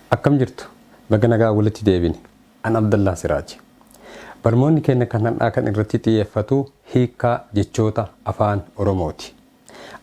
Akkam jirtu? Baga nagaa walitti deebine. An Abdallaa Siraaji. Barmoonni keenya kan har'aa kan irratti xiyyeeffatu hiikkaa jechoota Afaan Oromooti.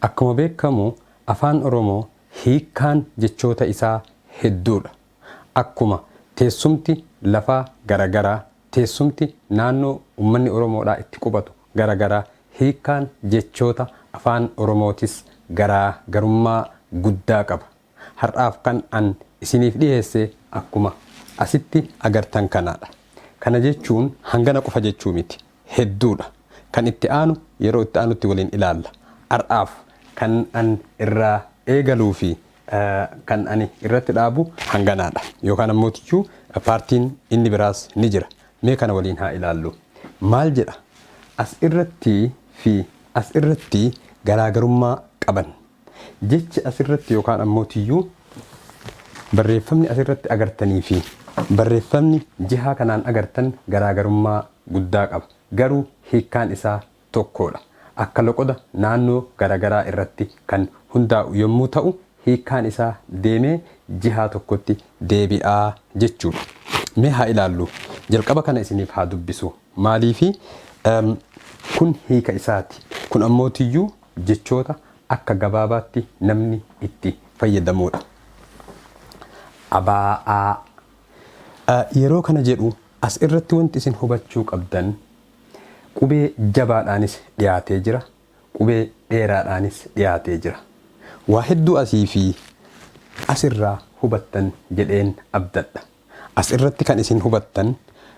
Akkuma beekamu Afaan Oromoo hiikkaan jechoota isaa hedduudha. Akkuma teessumti lafaa garagaraa, teessumti naannoo ummanni Oromoodhaa itti qubatu garagaraa hiikkaan jechoota Afaan Oromootis garaa garummaa guddaa qaba. Har'aaf kan an isiniif dhiheesse akkuma asitti agartan kanaadha. Kana jechuun hangana qofa jechuu miti. Hedduudha. Kan itti aanu yeroo itti aanutti waliin ilaalla. Har'aaf kan an irraa eegaluu fi kan ani irratti dhaabu hanganaadha. Yookaan ammootiyyuu paartiin inni biraas ni jira. Mee kana waliin haa ilaallu. Maal jedha? As irratti fi as irratti garaagarummaa qaban. Jechi as irratti yookaan ammootiyyuu barreeffamni as irratti agartanii fi barreeffamni jihaa kanaan agartan garaagarummaa guddaa qaba. Garuu hiikkaan isaa tokkoodha. Akka loqoda naannoo garagaraa irratti kan hundaa'u yommuu ta'u hiikkaan isaa deemee jihaa tokkotti deebi'a jechuudha. Mee haa ilaallu. Jalqaba kana isiniif haa dubbisu. Maaliifi kun hiika isaati. Kun ammootiyyuu jechoota akka gabaabaatti namni itti fayyadamuudha. Abaa'aa. Yeroo kana jedhu as irratti wanti isin hubachuu qabdan qubee jabaadhaanis dhiyaatee jira, qubee dheeraadhaanis dhiyaatee jira. Waa hedduu asii fi as irraa hubattan jedheen abdadha. As irratti kan isin hubattan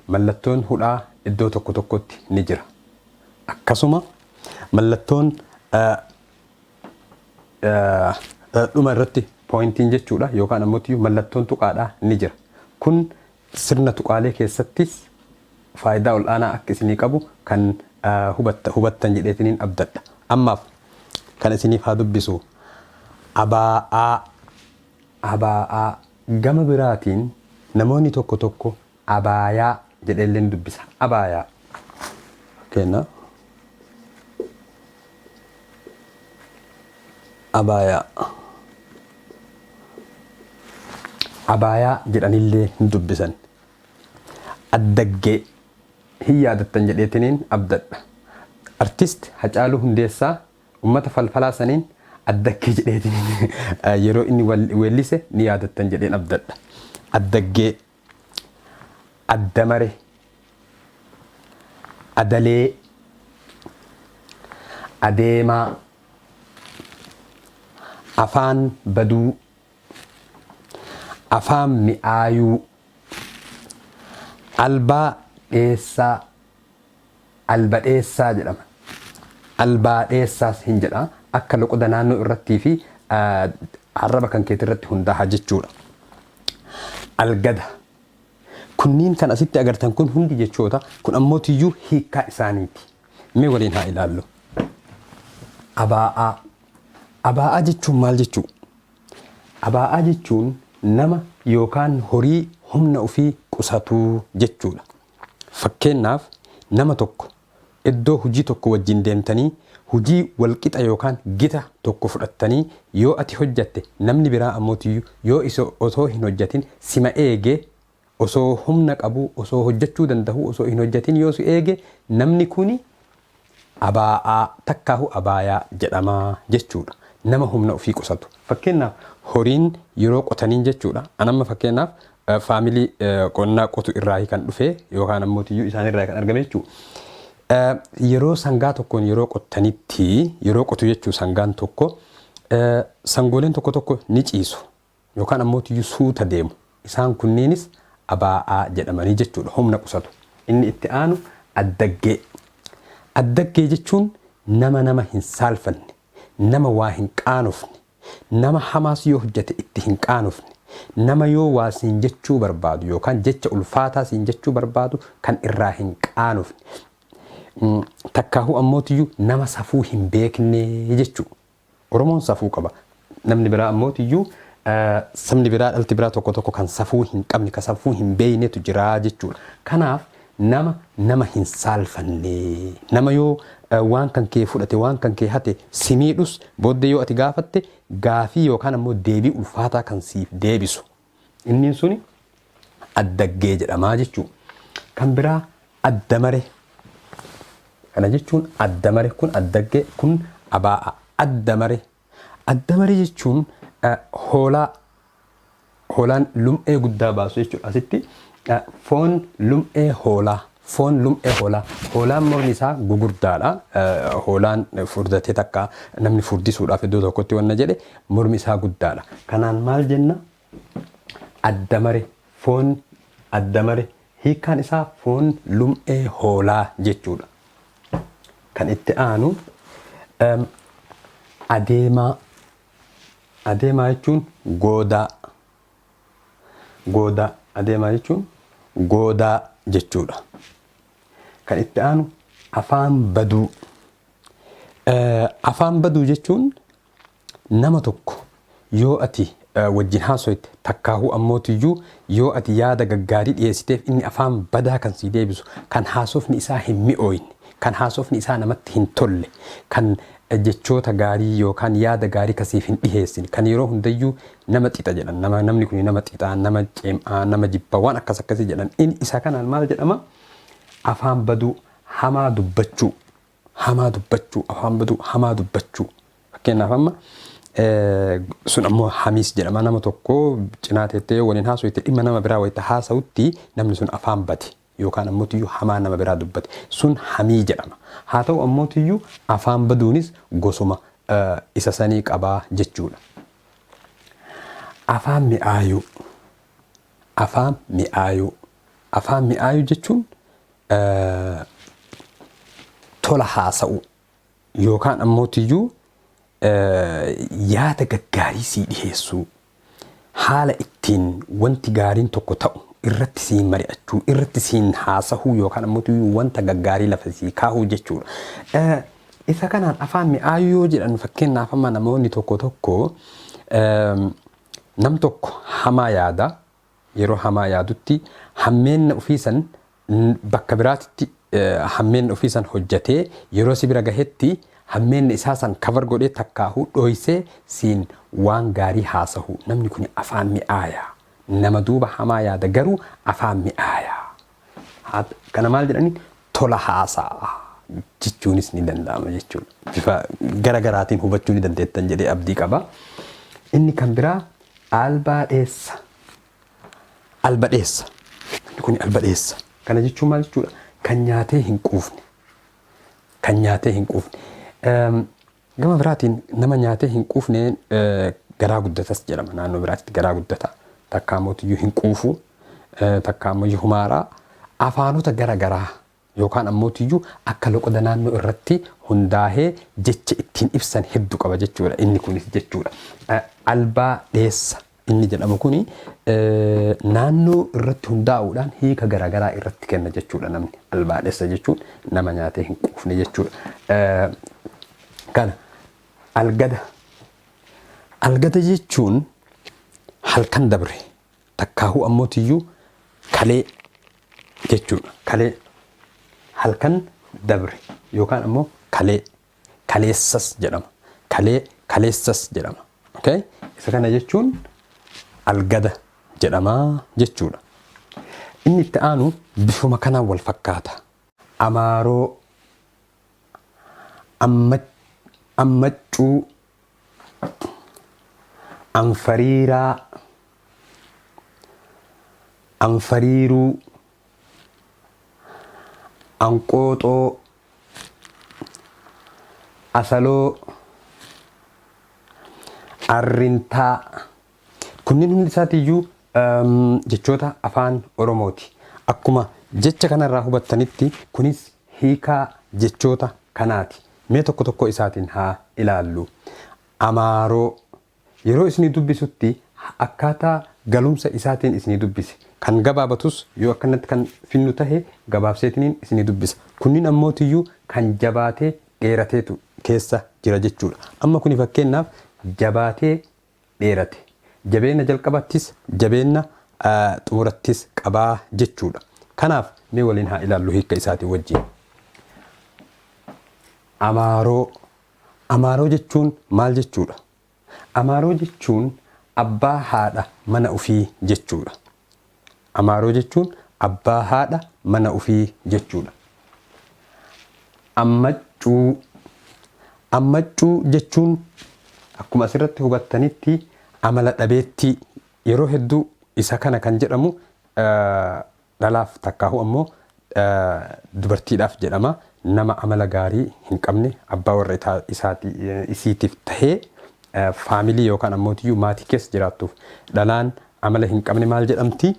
mallattoon hudhaa iddoo tokko tokkotti ni jira. Akkasuma mallattoon dhuma irratti pooyintiin jechuudha yookaan ammoo mallattoon tuqaadhaa ni jira. Kun sirna tuqaalee keessattis faayidaa ol'aanaa akka isinii qabu kan hubattan jedheetiniin abdadha. Ammaaf kan isiniif haa dubbisu. Abaa'aa Abaa'aa. Gama biraatiin namoonni tokko tokko abaayaa jedheellee ni dubbisa. Abaayaa. Fakkeenyaaf. Abaayaa. Abaayaa jedhanillee ni dubbisan. Addaggee. Hin yaadattan jedheetiniin abdadha. Artist Hacaaluu Hundeessaa Ummata falfalaa saniin addaggee jedheetiin yeroo inni weellise ni yaadattan jedheen abdadha. Addaggee, addamare, adalee, adeemaa, afaan baduu, afaan mi'aayuu, albaa dheessaa, Albadheessaa jedhama. Albaadheessaas hin jedha. Akka loqoda naannoo irrattii fi arraba kan keetii irratti hundaa'a jechuudha. Algada. Kunniin kan asitti agartan kun hundi jechoota kun ammoo tiyyuu hiikkaa isaaniiti. Mee waliin haa ilaallu. Abaa'aa. Abaa'aa jechuun maal jechuu? Abaa'aa jechuun nama yookaan horii humna ofii qusatuu jechuudha. Fakkeennaaf, nama tokko iddoo hujii tokko wajjin deemtanii hujii wal qixa yookaan gita tokko fudhattanii yoo ati hojjatte namni biraa ammootiyyuu yoo isa osoo hin hojjatin sima eege osoo humna qabuu osoo hojjachuu dandahuu osoo hin hojjatin yoo si eege namni kuni abaa'aa takkaahu abaayaa jedhama jechuudha. Nama humna ofii qusatu. Fakkeenyaaf horiin yeroo qotaniin jechuudha. An amma fakkeenyaaf faamilii qonnaa qotu irraa kan dhufe yookaan ammoo tiyyuu isaan irraa kan argame jechuudha. Yeroo sangaa tokkoon yeroo qottanitti yeroo qotu jechuu sangaan tokko sangooleen tokko tokko ni ciisu. Yookaan ammoo tiyyuu suuta deemu. Isaan kunniinis abaa'aa jedhamanii jechuudha. Humna qusatu. Inni itti aanu addaggee. Addaggee jechuun nama nama hin saalfanne, nama waa hin qaanofne, nama hamaas yoo hojjate itti hin qaanofne, nama yoo waa siin jechuu barbaadu yookaan jecha ulfaataa siin jechuu barbaadu kan irraa hin qaanofne. Takkaahuu ammoo tiyyuu nama safuu hin beekne jechuudha. Oromoon safuu qaba. Namni biraa ammoo tiyyuu sabni biraa dhalti biraa tokko tokko kan safuu hin qabne kan safuu hin beeynetu jira jechuudha. Kanaaf nama nama hin saalfanne nama yoo waan kan kee fudhate waan kan kee hate si miidhus booddee yoo ati gaafatte gaafii yookaan ammoo deebii ulfaataa kan siif deebisu. Inni suni addaggee jedhamaa jechuudha. Kan biraa addamare. Kana jechuun addamare kun addaggee kun abaa'a. Addamare. Addamare jechuun hoolaa hoolaan lum'ee guddaa baasu jechuudha. Asitti foon lum'ee hoolaa. Foon lum'ee hoolaa. Hoolaan mormi isaa gugurdaadha. Hoolaan furdatee takka namni furdisuudhaaf iddoo tokkotti wanna jedhe mormi isaa guddaadha. Kanaan maal jenna? Addamare. Foon addamare. Hiikkaan isaa foon lum'ee hoolaa jechuudha. Kan itti aanu adeemaa. Adeemaa jechuun goodaa. Goodaa. Adeemaa jechuun goodaa jechuudha. Kan itti aanu afaan baduu. Afaan baduu jechuun nama tokko yoo ati wajjin haasoyte takkaahuu ammootiyyuu yoo ati yaada gaggaarii dhiyeessiteef inni afaan badaa kan sii deebisu, kan haasofni isaa hin mi'ooyne, kan haasofni isaa namatti hin tolle, kan jechoota gaarii yookaan yaada gaarii ka siif hin dhiheessine, kan yeroo hundayyuu nama xixa jedhan, nama namni kun nama xixaa, nama ceem'aa, nama jibba, waan akkas akkasii jedhan. Inni isa kanaan maal jedhama? Afaan baduu, hamaa dubbachuu. Hamaa dubbachuu, afaan baduu, hamaa dubbachuu. Fakkeenyaaf amma sun ammoo hamiis jedhama. Nama tokko cinaa teettee waliin haasofte dhimma nama biraa wayita haasa'utti namni sun afaan bade yookaan ammoo tiyyuu hamaa nama biraa dubbate sun hamii jedhama. Haa ta'u ammoo tiyyuu afaan baduunis gosuma isa sanii qabaa jechuudha. Afaan mi'aayuu. Afaan mi'aayuu. Afaan mi'aayuu jechuun tola haasa'uu yookaan ammoo tiyyuu yaada gaggaarii sii dhiheessuu, haala ittiin wanti gaariin tokko ta'u irratti siin mari'achuu, irratti siin haasahuu yookaan ammoo tiyyuu wanta gaggaarii lafa sii kaahuu jechuudha. Isa kanaan afaan mi'aayuu yoo jedhan, fakkeenyaaf amma namoonni tokko tokko nam tokko hamaa yaada. Yeroo hamaa yaadutti hammeenna ofii san bakka biraatitti hammeenna ofii san hojjatee yeroo si bira gahetti hammeenna isaa san cover godhee takkaahuu dhooysee siin waan gaarii haasahu, namni kuni afaan mi'aaya. Nama duuba hamaa yaada garuu afaan mi'aaya. Kana maal jedhani? Tola haasa'a jechuunis ni danda'ama jechuudha. Bifa gara garaatiin hubachuu ni dandeettan jedhee abdii qaba. Inni kan biraa albaa dheessa. Alba dheessa. Namni kun alba dheessa. Kana jechuun maal jechuudha? Kan nyaatee hin quufne. Kan nyaatee hin quufne. Gama biraatiin nama nyaatee hin quufne garaa guddatas jedhama. Naannoo biraatitti garaa guddata. Takkaa mootiyyuu hin quufu. Takkaa ammoo humaaraa. Afaanota gara garaa yookaan ammootiyyuu akka loqoda naannoo irratti hundaahee jecha ittiin ibsan hedduu qaba jechuudha. Inni kunis jechuudha. Albaa dheessa inni jedhamu kuni naannoo irratti hundaa'uudhaan hiika garaagaraa irratti kenna jechuudha namni. Albaa dheessa jechuun nama nyaatee hin quufne jechuudha. Kana algada. Algada jechuun halkan dabre takkaahuu ammootiyyuu kalee jechuudha. Kalee, halkan dabre yookaan ammoo kalee, kaleessas jedhama. Kalee, kaleessas jedhama. Okay? Isa kana jechuun algada jedhama jechuudha. Inni itti aanu bifuma kanaan wal fakkaata. Amaaroo, ammaccuu, anfariiraa, anfariiruu, anqooxoo, asaloo, arrintaa. Kunniin hundi isaatiiyyuu jechoota afaan Oromooti. Akkuma jecha kanarraa hubattanitti kunis hiikaa jechoota kanaati. Mee tokko tokko isaatiin haa ilaallu. Amaaroo. Yeroo isinii dubbisutti akkaataa galumsa isaatiin isinii dubbise. Kan gabaabatus yoo akkanatti kan finnu tahe gabaabseetiniin isinii dubbisa. Kunniin ammootiyyuu kan jabaatee dheerateetu keessa jira jechuudha. Amma kuni fakkeenyaaf jabaatee dheerate. Jabeenna jalqabattis jabeenna xumurattis qabaa jechuudha. Kanaaf mee waliin haa ilaallu hiika isaatii wajjin. Amaaroo. Amaaroo jechuun maal jechuudha? Amaaroo jechuun abbaa haadha mana ofii jechuudha. Amaaroo jechuun abbaa haadha mana ofii jechuudha. Ammaccuu Ammaccuu jechuun akkuma asirratti hubattanitti amala dhabeettii yeroo hedduu isa kana kan jedhamu dhalaaf takkaahu ammoo dubartiidhaaf jedhama. Nama amala gaarii hin qabne abbaa warra isaatii isiitiif tahee faamilii yookaan ammootiyyuu maatii keessa jiraattuuf dhalaan amala hin qabne maal jedhamti?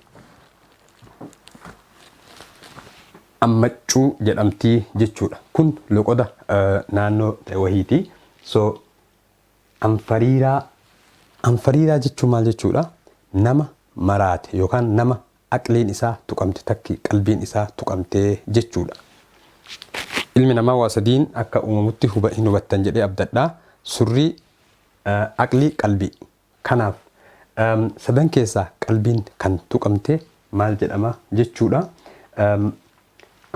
Ammaccuu jedhamti jechuudha. Kun loqoda naannoo ta'e wahiiti. So anfariiraa Anfariiraa jechuun maal jechuudha? Nama maraate yookaan nama aqliin isaa tuqamte takki qalbiin isaa tuqamte jechuudha. Ilmi namaa waa sadiin akka uumamutti huba hin hubattan jedhee abdadha. Surrii, aqlii, qalbii. Kanaaf sadan keessaa qalbiin kan tuqamte maal jedhama jechuudha?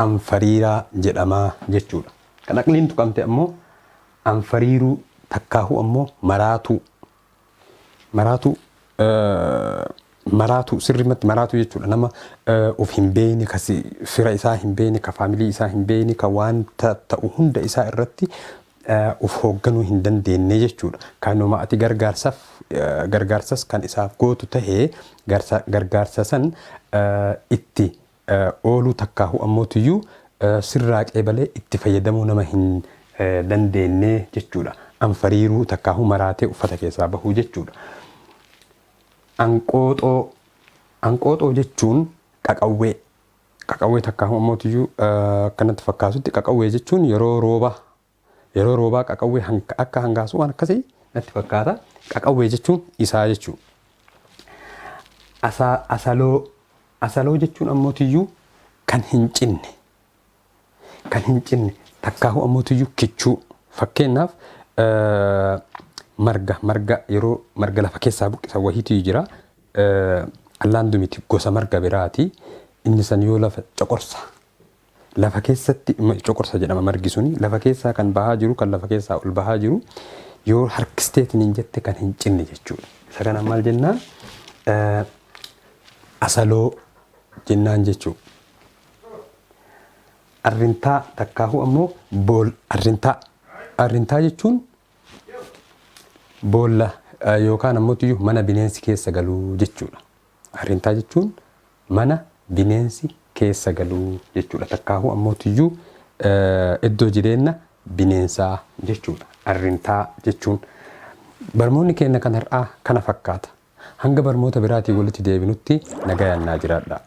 Anfariiraa jedhama jechuudha. Kan aqliin tuqamte ammoo anfariiruu takkaahuu ammoo maraatuu. Maraatuu maraatuu sirrimatti maraatuu jechuudha. Nama of hin beekne, ka fira isaa hin beekne, ka faamilii isaa hin beekne, ka wanta ta'u hunda isaa irratti of hoogganuu hin dandeenye jechuudha. Kanuma ati gargaarsaaf gargaarsas kan isaaf gootu tahee gargaarsa san itti ooluu takkaahuu ammootiyyuu sirraa qeebalee itti fayyadamuu nama hin dandeenne jechuudha. Anfariiruu takkaahuu maraatee uffata keessaa bahuu jechuudha. Anqooxoo Anqooxoo jechuun qaqawwee. Qaqawwee takkaahuu ammootiyyuu akkanatti fakkaatutti qaqawwee jechuun yeroo rooba yeroo roobaa qaqawwee akka hangaasuu waan akkasii natti fakkaata. Qaqawwee jechuun isaa jechuudha. Asaloo Asaloo jechuun ammootiyyuu kan hin cinne kan hin cinne takkaahuu ammootiyyuu kichuu. Fakkeenyaaf marga marga yeroo marga lafa keessaa buqqisan wahiitu jira. Allaandu miti gosa marga biraati. Inni san yoo lafa coqorsa lafa keessatti coqorsa jedhama margi suni lafa keessaa kan bahaa jiru kan lafa keessaa ol bahaa jiru yoo harkisteetiin hin jette kan hin cinne jechuudha. Isa kana maal jennaan? Asaloo jennaan jechuudha. Arrintaa takkaahuu ammoo bool arrintaa. Arrintaa jechuun boolla yookaan ammoo mana bineensi keessa galuu jechuudha. Arrintaa jechuun mana bineensi keessa galuu jechuudha. Takkaahuu ammoo tiyyuu iddoo jireenna bineensaa jechuudha. Arrintaa jechuun. Barmoonni keenya kan har'aa kana fakkaata. Hanga barmoota biraatiin walitti deebinutti nagayaan naa jiraadhaa.